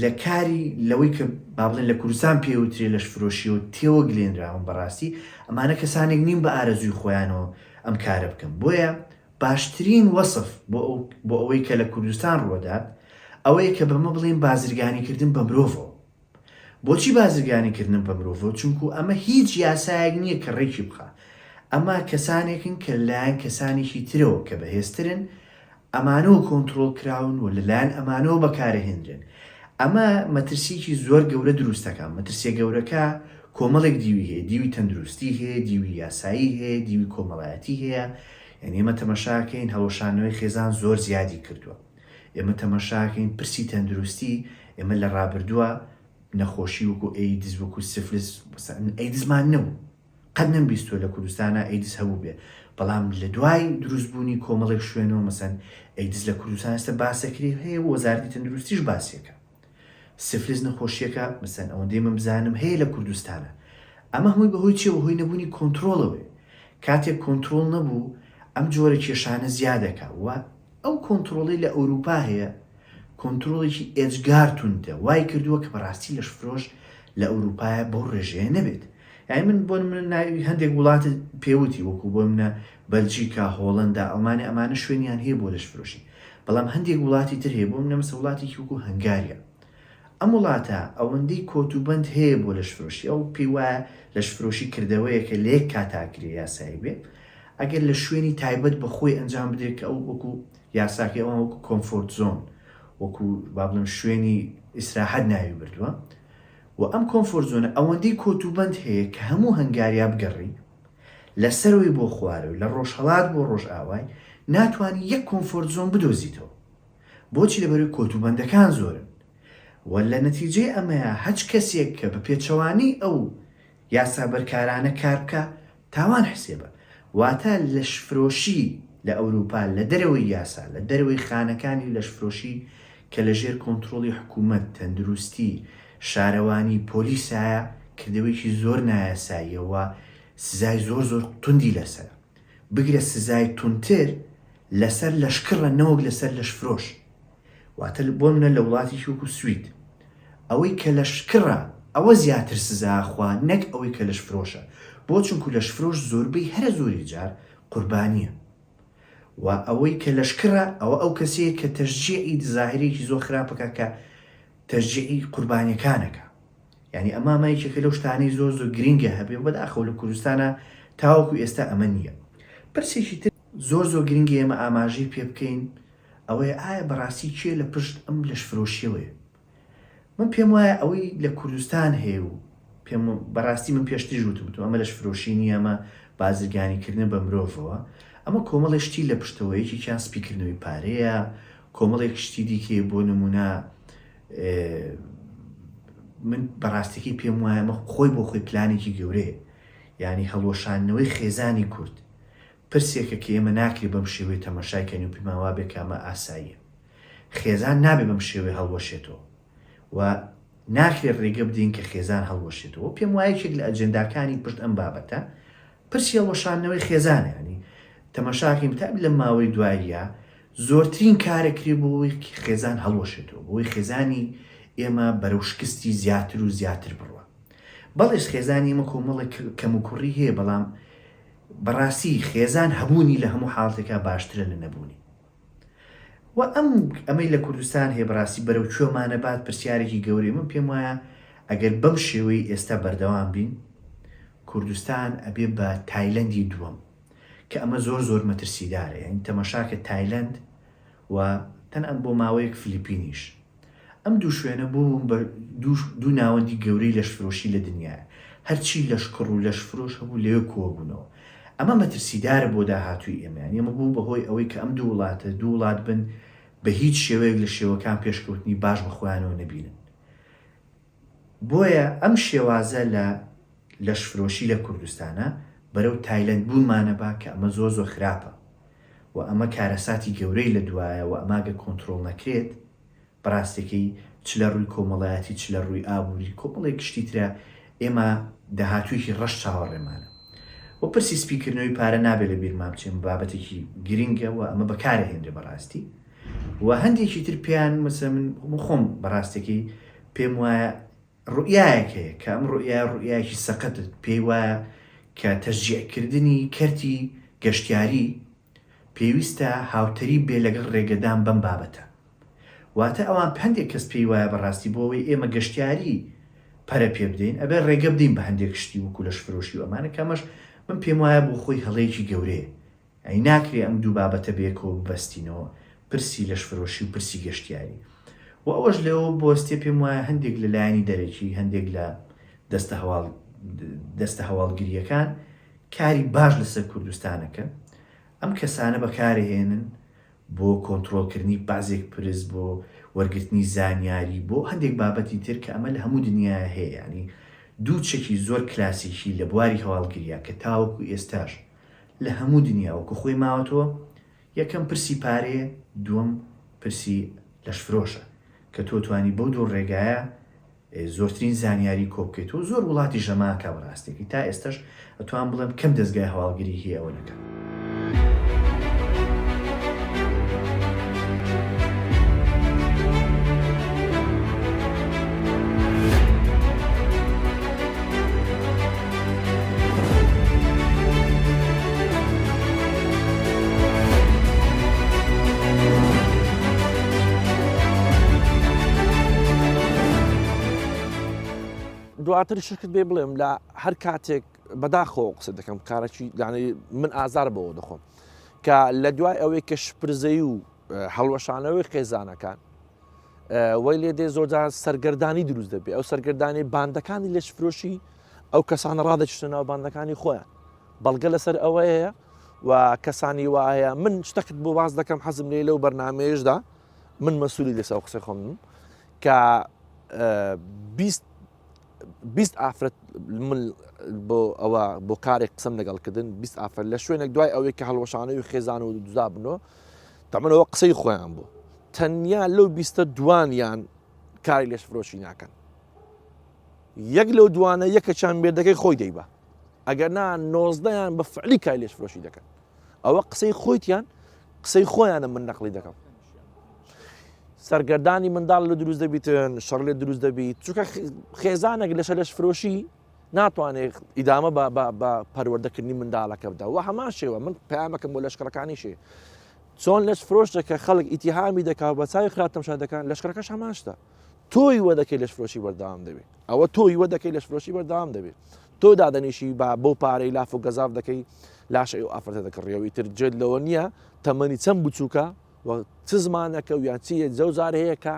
لە کاری لەوەی کە با بڵێن لە کوردستان پێ وترێ لەشفرۆشیەوە تێوەگلێنراون بەڕاستی ئەمانە کەسانێک نین بە ئارەزووی خۆیانەوە ئەم کارە بکەن بۆیە باشترین وەسف بۆ ئەو بۆ ئەوەی کە لە کوردستان ڕووەدات ئەوەیە کە بەمە بڵێین بازرگانیکردن بە مرۆڤەوە. بۆچی بازرگانیکردن بە مرۆڤەوە؟ چونکو ئەمە هیچ یاسایەک نییە کە ڕێکی بخا. ئەمە کەسانێکن کە لەلایەن کەسانێکی ترەوە کە بەهێزترن ئەمانەوە کۆنترۆڵ کراون و لەلایەن ئەمانەوە بەکارەهێنرێن. ئەمە مەترسییەکی زۆر گەورە دروست دەکات. مەترسییە گەورەکە کۆمەڵێک دیوی هەیە، دیوی تەندروستی هەیە، دیوی یاسایی هەیە، دیوی کۆمەڵایەتی هەیە. یانی ئێمە تەمەشاکەین هەڵوەشاندنەوەی خێزان زۆر زیادی کردووە. ئێمە تەمەشاکەین پرسی تەندروستی، ئێمە لە ڕابردووە نەخۆشی وەکو ئەیدز، وەکو سفلس، ئەیدزمان نەبوو. قەت نەمبیستووە لە کوردستانا ئەیدز هەبووبێ، بەڵام لە دوای دروستبوونی کۆمەڵێک شوێنەوە مەسەن ئەیدز لە کوردستان ئێستا باسەکرێ هەیە و وەزارەتی تەندروستیش باسیەکا. سفلس نەخۆشیەکە مەسەن ئەوەندەی من بزانم هەیە لە کوردستانا. ئەمە هەمووی بەهۆی چیەوە بەهۆی نەبوونی کۆنترۆڵەوەیە. کاتێک کۆنترۆڵ نەبوو ئەم جۆرە کێشانە زیادەکا و ئەو کۆنترۆڵەی لە ئەوروپا هەیە کۆنترۆڵێکی ئێجگار توندە وای کردووە کە بەڕاستی لەشفرۆش لە ئەوروپایە بەو ڕێژەیە نەبێت. یانی من بۆ نمونە ناوی هەندێک وڵاتت پێوتی وەکو بۆ نمونە بەلجیکا، هۆڵەندا، ئەڵمانیا ئەمانە شوێنیان هەیە بۆ لەشفرۆشی بەڵام هەندێک وڵاتی تر هەیە بۆ نمونە مەسە وڵاتێکی وەکو هەنگاریا ئەم وڵاتە ئەوەندەی کۆتوبەند هەیە بۆ لەشفرۆشی ئەو پێی وایە لەشفرۆشی کردەوەیەکە لە یەک کاتا کرێ یاسایی بێ ئەگەر لە شوێنی تایبەت بە خۆی ئەنجام بدرێت کە ئەو وەکو یاساکەی ئەوان وەکو comfort zone وەکو با بڵێم شوێنی ئیسراحەت ناوی بردووە و ئەم comfort zone ە ئەوەندەی کۆتوبەند هەیە کە هەموو هەنگاریا بگەڕێی لە سەرەوەی بۆ خوارەوەی لە ڕۆژهەڵات بۆ ڕۆژئاوای ناتوانی یەک comfort zone بدۆزیتەوە بۆچی لەبەرەوەی کۆتوبەندەکان زۆرن و لە نەتیجەی ئەمەیا هەچ کەسێک کە بە پێچەوانەی ئەو یاسا بەرکارانە کار بکا تاوان حسێبە واتە لەشفرۆشی لە ئەوروپا لە دەرەوەی یاسا لە دەرەوەی خانەکانی لەشفرۆشی کە لە ژێر کۆنترۆڵی حکومەت، تەندروستی، شارەوانی، پۆلیسایە کردەوەیەکی زۆر نایاساییە و سزای زۆر زۆر توندی لەسەرە بگرە سزای توندتر لەسەر لەشکڕە نەوەک لەسەر لەشفرۆش واتە بۆ منە لە وڵاتێکی وەکو سوید ئەوەی کە لەشکڕە ئەوە زیاتر سزا ئەخوا نەک ئەوەی کە لەشفرۆشە بۆ چونکو لەشفرۆش زۆربەی هەرە زۆری جار قوربانیە و ئەوەی کە لەشکڕە ئەوە ئەو کەسەیە کە تەشجیعی زاهرێکی زۆر خراپەکە کە تەشجیعی قوربانیەکانەکە یعنی ئەمە ئەمە یەکێکە لەو شتانەی زۆر زۆر گرینگە هەبێ بەداخەوە لە کوردستانە تاوەکو ئێستا ئەمە نییە پرسێکی تر زۆر زۆر گرنگە ئێمە ئاماژەی پێ بکەین ئەوەیە ئایا بەڕاستی کێ لە پشت ئەم لەشفرۆشیەوەیە؟ من پێم وایە ئەوەی لە کوردستان هەیە و پێم بەڕاستی من پێشتریش وتم وتم ئەمە لەشفرۆشی نییە ئەمە بازرگانیکردنە بە مرۆڤەوە ئەمە کۆمەڵێک شتی لە پشتەوە یەکێکیان سپیکردنەوەی پارەیە کۆمەڵێک شتی دیکەیە بۆ نمونە من بەڕاستەکەی پێم وایە ئەمە خۆی بۆ خۆی پلانێکی گەورەیە یعنی هەڵوەشاندنەوەی خێزانی کورد پرسێکە کە ئێمە ناکرێ بەم شێوەیە تەمەشای کەین و پێمان وابێ کە ئەمە ئاساییە. خێزان نابێ بەم شێوەیە هەڵوەشێتەوە و ناکرێ ڕێگە بدەین کە خێزان هەڵوەشێتەوە. پێم وایە یەکێک لە ئەجێنداکانی پشت ئەم بابەتە پرسی هەڵوەشاندنەوەی خێزانە. یانی تەمەشاکەین بەتایبەت لەم ماوەی دواییە زۆرترین کارەکرێ بۆ ئەوەی خێزان هەڵوەشێتەوە، بۆ ئەوەی خێزانی ئێمە بەرەو شکستی زیاتر و زیاتر بڕوا. بەڵێ خێزانی ئێمە کۆمەڵێک کەموکوڕی هەیە، بەڵام بەڕاستی خێزان هەبوونی لە هەموو حاڵتێکا باشترە لە نەبوونی. وە ئەم ئەمەی لە کوردستان هەیە بەڕاستی بەرەو کوێمانە بات پرسیارێکی گەورەیە من پێم وایە ئەگەر بەم شێوەی ئێستا بەردەوام بین کوردستان ئەبێ بە تایلەندی دووەم. کە ئەمە زۆر زۆر مەترسیدارە یانی تەمەشاکە تایلەند و تەنان بۆ ماوەیەک فلیپینیش ئەم دوو شوێنە بووبوون بە دوو ناوەندی گەورەی لەشفرۆشی لە دنیایا. هەرچی لەشکڕ و لەشفرۆش هەبوو لەوێ کۆبوونەوە. ئەمە مەترسیدارە بۆ داهاتووی ئێمە. یانی ئەمە بوو بە هۆی ئەوەی کە ئەم دوو وڵاتە دوو وڵات بن بە هیچ شێوەیەک لە شێوەکان پێشکەوتنی باش بە خۆیانەوە نەبینن. بۆیە ئەم شێوازە لە لەشفرۆشی لە کوردستانا بەرەو تایلەند بوونمانە با کە ئەمە زۆر زۆر خراپە و ئەمە کارەساتی گەورەی لە دوایە و ئەمە گەر کۆنترۆڵ نەکرێت بەڕاستەکەی چ لە ڕووی کۆمەڵایەتی چ لە ڕووی ئابووری کۆمەڵێک شتی ترە ئێمە داهاتوویەکی ڕەش چاوەڕێمانە و پرسی سپیکردنەوەی پارە نابێت لە بیرمان بچێ ئەمە بابەتێکی گرنگە و ئەمە بەکارەهێنرێ بەڕاستی و هەندێکی تر پێیان مەسەلەن من خۆم بەڕاستەکەی پێم وایە ڕوئیایەک هەیە کە ئەم ڕوئیایە ڕوئیایەکی سەقەتە، پێی وایە کە تەشجیعکردنی کەرتی گەشتیاری پێویستە هاوتەریب بێ لەگەڵ ڕێگەدان بەم بابەتە. واتە ئەوان هەندێک کەس پێی وایە بەڕاستی بۆ ئەوەی ئێمە گەشتیاری پەرە پێ بدەین ئەبێ ڕێگە بدەین بە هەندێک شتی وەکو لەشفرۆشی و ئەمانە کە ئەمەش من پێم وایە بۆ خۆی هەڵەیەکی گەورەیە. ئەی ناکرێ ئەم دوو بابەتە بەیەکەوە ببەستینەوە، پرسی لەشفرۆشی و پرسی گەشتیاری. و ئەوەش لەوە بوەستێ پێم وایە هەندێک لە لایەنی دەرەکی، هەندێک لە دەستە هەواڵ دەستە هەواڵگرییەکان کاری باش لەسەر کوردستان ئەکەن، ئەم کەسانە بەکارئەهێنن بۆ کۆنترۆڵکردنی بەعزێک پرس، بۆ وەرگرتنی زانیاری، بۆ هەندێک بابەتی تر کە ئەمە لە هەموو دنیایا هەیە. یانی دوو چەکی زۆر کلاسیکی لە بواری هەواڵگریا کە تاوەکو ئێستاش لە هەموو دنیا وەکو خۆی ماوەتەوە، یەکەم پرسی پارەیە، دووەم پرسی لەشفرۆشە، کە تۆ توانی بەو دوو ڕێگایە زۆرترین زانیاری کۆبکەیتەوە، زۆر وڵاتیش ئەمە ئەکا بەڕاستیەکەی، تا ئێستەش ئەتوانم بڵێم کەم دەزگای هەواڵگری هەیە ئەوە نەکا. دواتر شکت بێ بڵێم لە هەر کاتێک بەداخەوە قسە دەکەم کارەکی یعنی من ئازار بەوە دەخۆم کە لە دوای ئەوەی کە شپرزەی و هەڵوەشانەوەی خێزانەکان وای لێ دێ زۆرجار سەرگەردانی دروست دەبێ ئەو سەرگەردانی باندەکانی لەشفرۆشی ئەو کەسانە ڕادەچنە ناو باندەکانی خۆیان بەڵگە لەسەر ئەوەیە و کەسانی وایە من شتەکت بۆ باز دەکەم حەزم لێ لەو بەرنمەیەشدا من مەسوولی لەسەر قسەی خۆم کە 20 20 ئافرەت من بۆ ئەوە بۆ کارێک قسەم لەگەڵ کردن 20 ئافرەت لە شوێنێک دوای ئەوەی کە هەڵوەشانەوەی خێزان و دوزا بنەوە تەمەنەوە قسەی خۆیان بوو تەنیا لەو بیستە دوانیان کاری لەشفرۆشی ناکەن یەک لەو دوانە یەکەچان مێردەکەی خۆی دەیبا ئەگەر نا نۆزدەیان بە فعلی کاری لەشفرۆشی دەکەن ئەوە قسەی خۆیتیان قسەی خۆیانە من نەقلی دەکەم سەرگەردانی منداڵ لە دروست دەبیتن شەڕ لێ دروست دەبیت چونکە خێزانێک لەشە لەش فرۆشی ناتوانێت ئیدامە بە پەروەردەکردنی منداڵەکە بدا و هەمان شێوە من پامەکەم بۆ لەشکڕەکانیشێ چۆن لەش فرۆش دەکە خەڵک ئیتیهامی دەکا بە چاوی خراپ تەمشا دەکان لەشکڕەکەش هەمان شتە تۆی وە دەکەی لەش فرۆشی بەردەوام دەبێت ئەوە تۆی وە دەکەی لەش فرۆشی بەردەوام دەبێت تۆ دادەنیشی با بەو پارەی لاف و گەزاف دەکەی لاشەی و ئافرەتە دەکڕیەوە ئیتر جێت لەوە نییە تەمەنی چەند بچووکە و چ زمانەکە و یان چیە زەو جار هەیە کە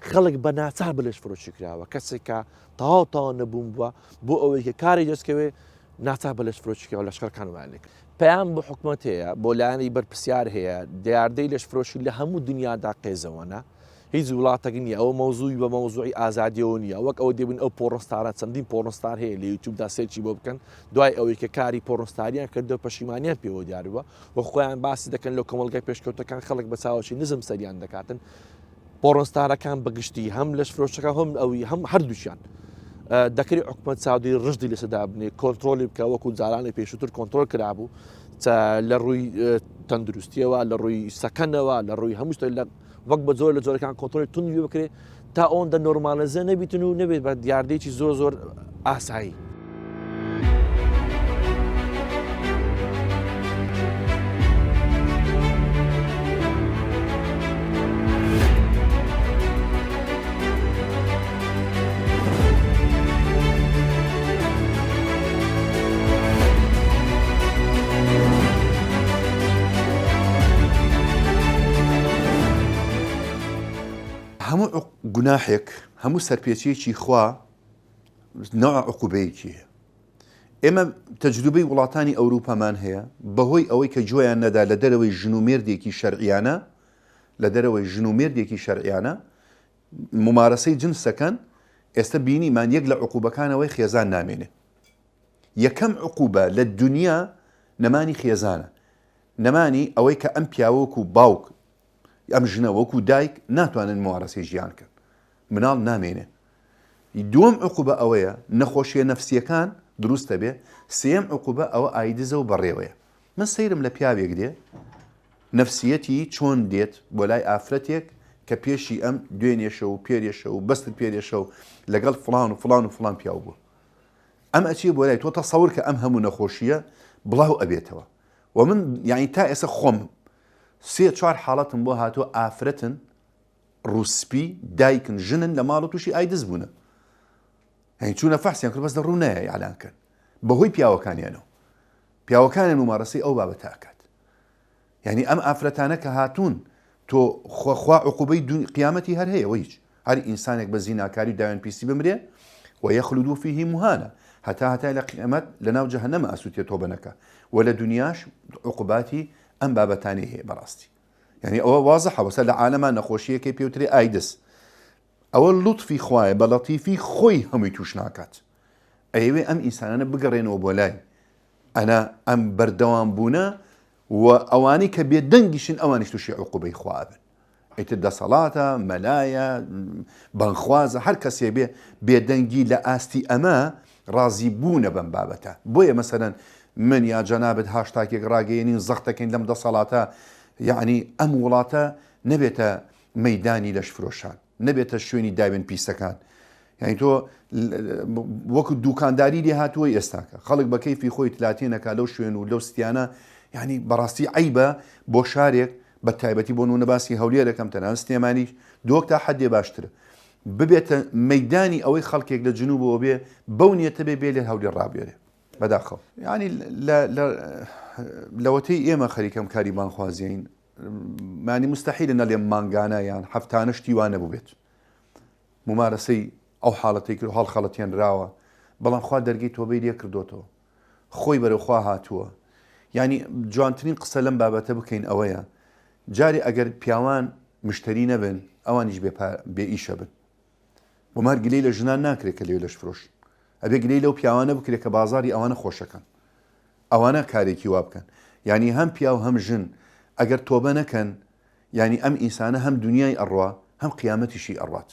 خەڵک بە ناچار بە لەش فرۆشی کراوە کەسێک کە تەواو تەواو نەبوون بووە بۆ ئەوەی کە کاری دەستکەوێ ناچار بە لەش فرۆشی کراوە لەشکرەکان وایان لێ پەیام بۆ حکومەت هەیە بۆ لایەنی بەرپرسیار هەیە دیاردەی لەش فرۆشی لە هەموو دنیادا قێزەوەنە هیچ وڵاتەک نییە ئەوە مەوزوعی بە مەوزوعی ئازادیەوە نییە وەک ئەوە دەبن ئەو پۆڕنستارە چەندین پۆڕنستار هەیە لە یوتیوبدا search ی بۆ بکەن دوای ئەوەی کە کاری پۆڕنستاریان کردو پەشیمانیان پێوە دیاربووە و خۆیان باسی دەکەن لە کۆمەڵگای پێشکەوتەکان خەڵک بە چاوەکی نزم سەریان دەکاتن پۆڕنستارەکان بەگشتی هەم لەش فرۆشەکە هەم ئەوی هەم هەردووچیان دەکرێت حکومەت چاودێری ڕژدی لەسەدا بنێ کۆنتترۆلی بکە وەکو جارانی پێشووتر کۆنتترۆل کرابوو لە ڕووی تەندروستیەوە لە ڕووی سەکەنەوە لە ڕووی هەموو شتێک لە وەک بە زۆر لە جۆرەکان کۆنتترۆلی توندی بکرێت تا ئەوەندە نۆرمالەزە نەبیتن و نەبێت بە دیاردەیەکی زۆر زۆر ئاسایی. هەموو گوناحێک، هەموو سەرپێچیەکی خوا نەوع عقوبەیەکی هەیە. ئێمە تەجروبەی وڵاتانی ئەوروپامان هەیە، بەهۆی ئەوەی کە گوێیان نەدا لە دەرەوەی ژن و مێردێکی شەرعیانە، لە دەرەوەی ژن و مێردێکی شەرعیانە ممارەسەی جنس دەکەن، ئێستا بینیمان یەک لە عقوبەکانەوەی خێزان نامێنێ. یەکەم عقوبە لە دنیا نەمانی خێزانە، نەمانی ئەوەی کە ئەم پیاوە وەکو باوک ئەم ژنە وەکو دایک ناتوانن موارەسەی ژیان کەن مناڵ نامێنێ دووەم عقوبە ئەوەیە نەخۆشیە نەفسیەکان دروست دەبێ سێم عقوبە ئەوە ئایدزە و بەڕێوەیە من سەیرم لە پیاوێک دێ نەفسیەتی چۆن دێت بۆ لای ئافرەتێک کە پێشی ئەم دوێنێشە و پێرێشە و بەستر پێرێشە و لەگەڵ فلان و فلان و فلان پیاو بووە ئەم ئەچێ بۆ لای تۆ تەسەور کە ئەم هەموو نەخۆشیە بڵاو ئەبێتەوە و من یعنی تا ئێستا خۆم سێ چوار حاڵەتم بۆ هاتووە ئافرەتن ڕووسپی دایکن ژنن لە ماڵ و تووشی ئایدز بوونە یعنی چوونە فەحسیان کرد بەس لە ڕوو نایە ئیعلان کەن بەهۆی پیاوەکانیانەوە پیاوەکانیان ممارەسەی ئەو بابەتە ئەکات یعنی ئەم ئافرەتانە کە هاتوون تۆ خوا عقوبەی قیامەتی هەر هەیە وە هیچ هەر ئینسانێک بە زیناکاری و داوێن پیسی بمرێ و یخلد فیه مهانا هەتا هەتای لە قیامەت لە ناو جەهەنەمە ئەسووتێ تۆبە نەکا و لە دنیاش عقوباتی ئەم بابەتانەی هەیە بەڕاستی یعنی ئەوە وازحە وەسە لە عالەما نەخۆشیەکەی پێوترێ ئایدس ئەوە لوتفی خوایە بە لەتیفی خۆی هەمووی توش ناکات ئەیەوێ ئەم ئینسانانە بگەڕێنەوە بۆ لای ئەنا ئەم بەردەوام بوونە و ئەوانەی کە بێدەنگیشن ئەوانیش تووشی عقوبەی خوا ئەبن ئیتر دەسەڵاتە، مەلایە، بانگخوازە، هەر کەسێ بێ، بێدەنگی لە ئاستی ئەمە ڕازی بوونە بەم بابەتە. بۆیە مەسەلەن من یا جەنابت هاشتاکێک ڕاگەیەنین زەخت دەکەین لەم دەسەڵاتە یەعنی ئەم وڵاتە نەبێتە مەیدانی لەشفرۆشان. نەبێتە شوێنی داوێن پیسەکان یعنی تۆ وەکو دوکانداری لێ هاتووە ئێستاکە خەڵک بە کەیفی خۆی تلاتێنەکە لەو شوێن و لەو ستیانە یعنی بەڕاستی عیبە بۆ شارێک بە تایبەتی بۆ نونە باسی هەولێرەکەم تەنان سلێمانی دۆک تا حدێ باشترە ببێتە مەدانی ئەوەی خەڵکێک لە جنوبەوە بێ بەو نیەتە بێ بێ لێ هەولێر ڕابێرێ بەداخەوە ینی لەوەتەی ئێمە خەریکەم کاری بانخوازیین مانی مستحیلە نەڵێم مانگانە یان هەفتانە شتی وا نەبووبێت ممارەسەی ئەو حاڵەتەی کرد هەڵخەڵەتێنراوە بەڵام خوا دەرگەی تۆبەی لێ کردوتەوە خۆی بەرەو خوا هاتووە یعنی جوانترین قسە لەم بابەتە بکەین ئەوەیە جارێ ئەگەر پیاوان مشتری نەبن ئەوانیش بێ ئیشە بن بۆمار گلەی لە ژنان ناکرێت کە لێ لەش فرۆش ئەبێ گلەی لەو پیاوانە بکرێت کە بازاری ئەوانە خۆشەکەن ئەوانە کارێکی وا بکەن یانی هەم پیاو هەم ژن ئەگەر تۆبە نەکەن یانی ئەم ئینسانە هەم دونیای ئەڕوا هەم قیامەتیشی ئەڕوات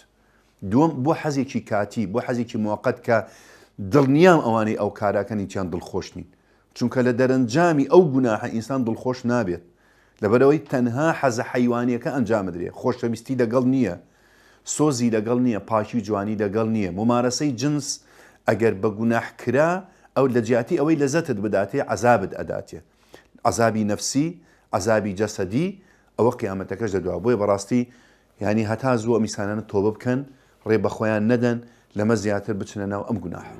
دووەم بۆ حەزێکی کاتی بۆ حەزێکی موقت کە دڵنیام ئەوانەی ئەو کاراکەن هیچیان دڵخۆش نین چونکە لە دەرەنجامی ئەو گوناحە ئینسان دڵخۆش نابێت لەبەرئەوەی تەنها حەزە حەیوانیەکە ئەنجامدرێ خۆشەویستی لەگەڵ نییە سۆزی لەگەڵ نییە، پاکی و جوانی لەگەڵ نییە، مومارەسەی جنس ئەگەر بە گوناح کرا ئەو لە جیاتی ئەوەی لەزەتت بداتێ عەزابت ئەداتێ، عەزابی نەفسی، عەزابی جەسەدی، ئەوە قیامەتەکەش لە دوا، بۆیە بەڕاستی یانی هەتا زوو ئەم ئینسانانە تۆبە بکەن، ڕێ بەخۆیان نەدەن لەمە زیاتر بچنە ناو ئەم گوناحە.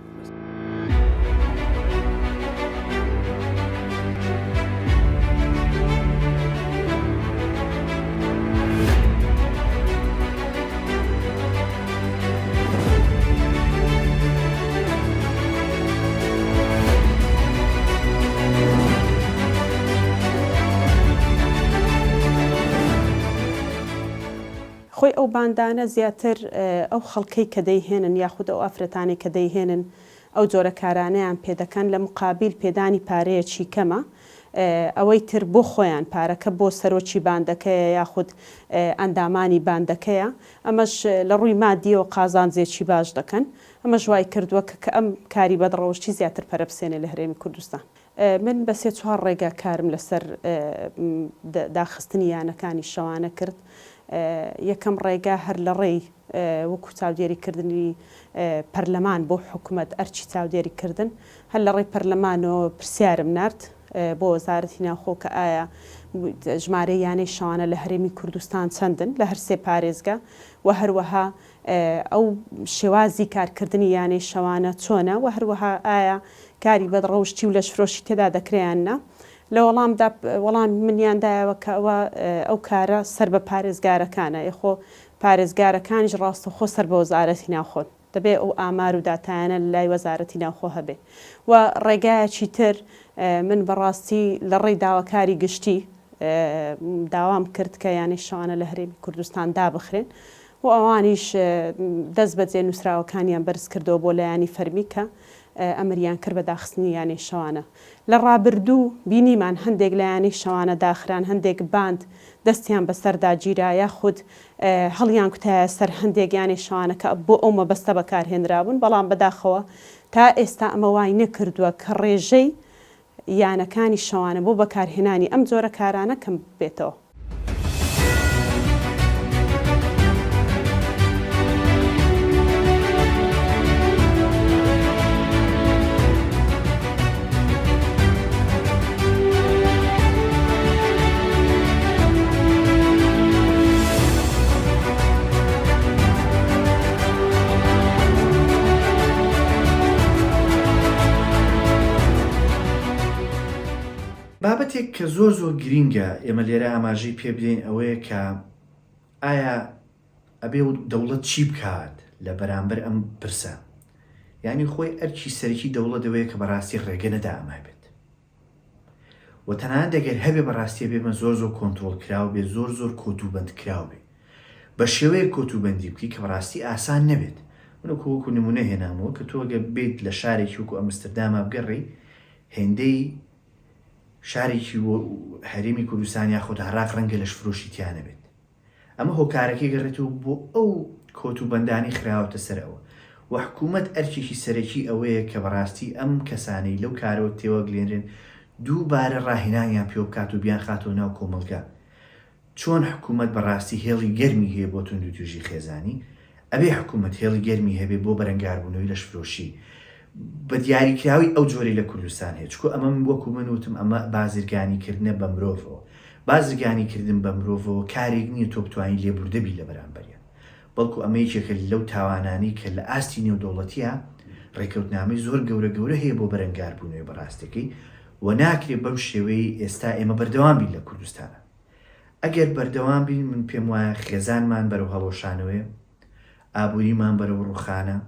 خۆی ئەو باندانە زیاتر ئەو خەڵکەی کە دەیهێنن یاخود ئەو ئافرەتانەی کە دەیهێنن ئەو جۆرە کارانەیان پێدەکەن لە مقابیل پێدانی پارەیەکی کەمە ئەوەی تر بۆ خۆیان پارەکە بۆ سەرۆکی باندەکەیە یاخود ئەندامانی باندەکەیە ئەمەش لە ڕووی مادیەوە قازانجێکی باش دەکەن ئەمەش وای کردووە کە کە ئەم کاری بەدڕەوشتی زیاتر پەرە بسێنێ لە هەرێمی کوردستان. من بە سێ چوار ڕێگا کارم لەسەر داخستنی یانەکانی شەوانە کرد، یەکەم ڕێگا هەر لە ڕێی وەکو چاودێری کردنی پەرلەمان بۆ حکومەت ئەرکی چاودێری کردن هەر لە ڕێی پەرلەمانەوە پرسیارم نارد بۆ وەزارەتی ناوخۆ کە ئایا ژمارەی یانەی شەوانە لە هەرێمی کوردستان چەندن لە هەر سێ پارێزگا و هەروەها ئەو شێوازی کارکردنی یانەی شەوانە چۆنە و هەروەها ئایا کاری بەدڕەوشتی و لەشفرۆشی تێدا دەکرێ یان نا؟ لە وەڵامدا وەڵامی منیان دایەوە کە ئەوە ئەو کارە سەر بە پارێزگارەکانە، ئێ خۆ پارێزگارەکانیش ڕاستەوخۆ سەر بە وەزارەتی ناوخۆن، دەبێ ئەو ئامار و داتایانە لە لای وەزارەتی ناوخۆ هەبێ و ڕێگایەکی تر من بە ڕاستی لە ڕێی داواکاری گشتی داوام کرد کە یانەی شەوانە لە هەرێمی کوردستان دابخرێن و ئەوانیش دەست بەجێ نووسراوەکانیان بەرز کردەوە بۆ لایەنی فەرمی کە ئەمریان کرد بە داخستنی یانەی شەوانە. لە ڕابردوو بینیمان هەندێک لە یانەی شەوانە داخران، هەندێک باند دەستیان بەسەردا گیرا یاخود هەڵیانکوتایە سەر هەندێک یانەی شەوانە کە بۆ ئەو مەبەستە بەکارهێنرابوون، بەڵام بەداخەوە تا ئێستا ئەمە وای نەکردووە کە ڕێژەی یانەکانی شەوانە بۆ بەکارهێنانی ئەم جۆرە کارانە کەم ببێتەوە. بابەتێک کە زۆر زۆر گرینگە ئێمە لێرە ئاماژەی پێ بدەین ئەوەیە کە ئایا ئەبێ دەوڵەت چی بکات لە بەرامبەر ئەم پرسە؟ یانی خۆی ئەرکی سەرەکی دەوڵەت ئەوەیە کە بەڕاستی ڕێگە نەدا ئەمە هەبێت و تەنانەت ئەگەر هەبێ بەڕاستی ئەبێ ئەمە زۆر زۆر کۆنترۆڵ کراو بێ زۆر زۆر کۆت و بەند کراو بێ بە شێوەیەک کۆت و بەندی بکەی کە بەڕاستی ئاسان نەبێت من وەکو وەکو نمونە هێنامەوە کە تۆ ئەگەر بێیت لە شارێکی وەکو ئەمسترداما بگەڕێی هێندەی شارێکی هەرێمی کوردستان یاخود عێراق ڕەنگە لەشفرۆشی تیا نەبێت. ئەمە هۆکارەکەی گەڕێتەوە بۆ ئەو کۆت و بەندانەی خراوەتە سەر ئەوە و حکوومەت ئەرکێکی سەرەکی ئەوەیە کە بەڕاستی ئەم کەسانەی لەو کارەوە تێوەگلێنرێن دووبارە ڕاهێنانیان پێوە بکات و بیانخاتەوە ناو کۆمەڵگا. چۆن حکوومەت بەڕاستی هێڵی گەرمی هەیە بۆ توندوتیژی خێزانی، ئەبێ حکوومەت هێڵی گەرمی هەبێ بۆ بەرەنگاربوونەوەی لەشفرۆشی بە دیاریکراوی ئەو جۆرەی لە کوردستان هەیە، چونکە ئەمە وەکو من وتم ئەمە بازرگانی کردنە بە مرۆڤەوە، بازرگانی کردن بە مرۆڤەوە کارێک نییە تۆ بتوانی لێبوردە بی لە بەرامبەریان، بەڵکو ئەمە یەکێکە لەو تاوانانەی کە لە ئاستی نێودەوڵەتییا ڕێکەوتنامەی زۆر گەورە گەورە هەیە بۆ بەرەنگاربوونەوەی بە ڕاستەکەی و ناکرێ بەم شێوەیەی ئێستا ئێمە بەردەوام بین لە کوردستانا. ئەگەر بەردەوام بین من پێم وایە خێزانمان بەرەو هەڵوەشانەوەیە، ئابووریمان بەرەو ڕووخانە،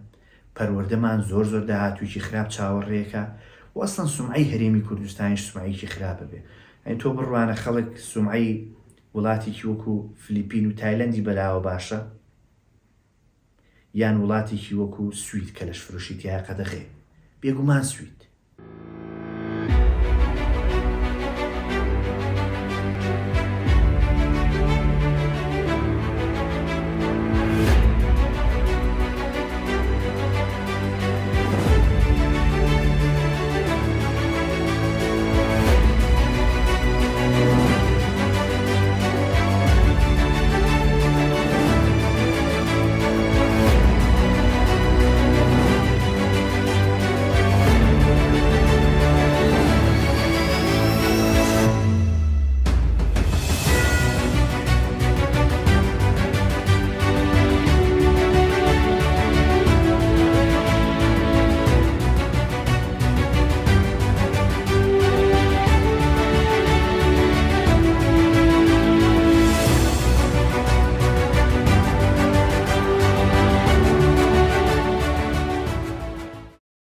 پەروەردەمان زۆر زۆر داهاتوویەکی خراپ چاوەڕێکە و ئەسڵەن سومعەی هەرێمی کوردستانیش سومعەیەکی خراپ ئەبێ. یانی تۆ بڕوانە خەڵک سومعەی وڵاتێکی وەکو فلیپین و تایلەندی بەلاوە باشە یان وڵاتێکی وەکو سوید کە لەشفرۆشی تیایا قەدەغەیە؟ بێگومان سوید.